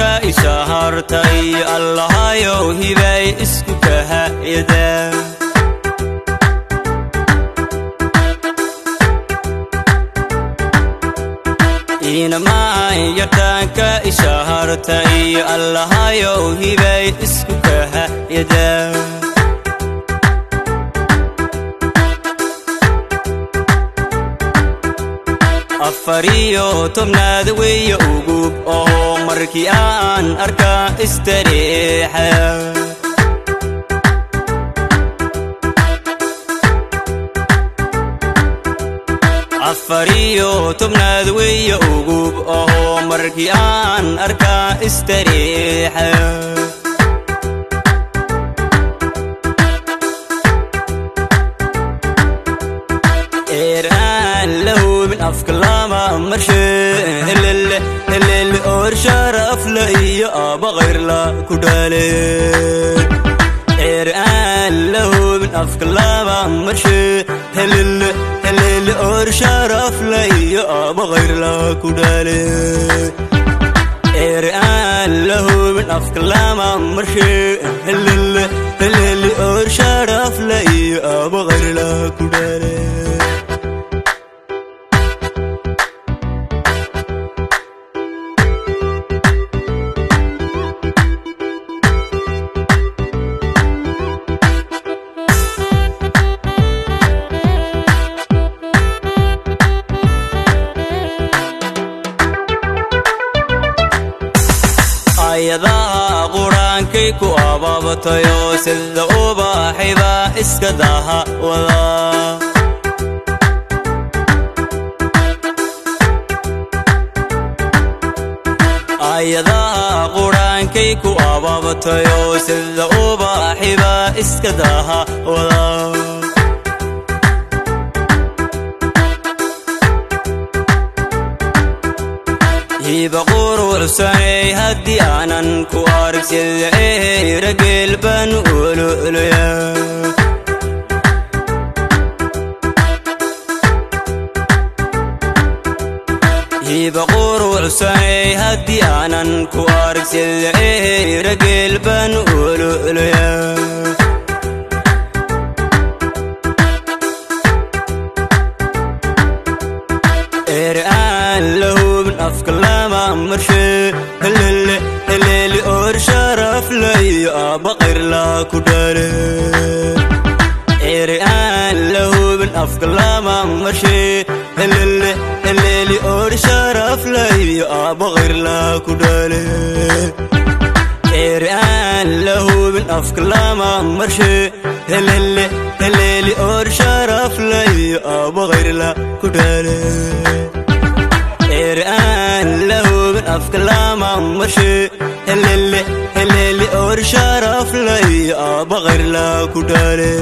Yartaanka ishahartay Allahayow hibay isku kahayada. Inamaan yartaanka ishahartay Allahayow hibay isku kahayada. Afariyo tobnaad weeye ugub oo markii aan arkaa istareexa. Afariyo tobnaad weeye ugub oo markii aan arkaa istareexa. Eeraan la hubin afka lama marshe helele helele oor sharaf la iyo aaba khayrla ku dhale. Eeraan la hubin afka lama marshe helele helele oor sharaf la iyo aaba khayrla ku dhale. Eeraan la hubin afka lama marshe helele helele oor sharaf la iyo aaba khayrla ku dhale. Ayadaha qur-aankay ku abaabatayo sida ubaxiba iska daha wada. Ayadaha qur-aankay ku abaabatayo sida ubaxiba iska daha wada. Hiba quruxsanay haddii aanan ku arag sida eherageel baan ololaya. Hiba quruxsanay haddii aanan ku arag sida eherageel baan ololaya. Eeraan la hubin afka lama marshe helele helele oor sharaf la iyo aaba khayrla ku dhale. Eeraan la hubin afka lama marshe helele helele oor sharaf la iyo aaba khayrla ku dhale. Eeraan la hubin afka lama marshe helele helele oor sharaf la iyo aaba khayrla ku dhale. Eeraan la hubin afka lama marshe helele helele oor sharaf la iyo aaba khayrla ku dhale.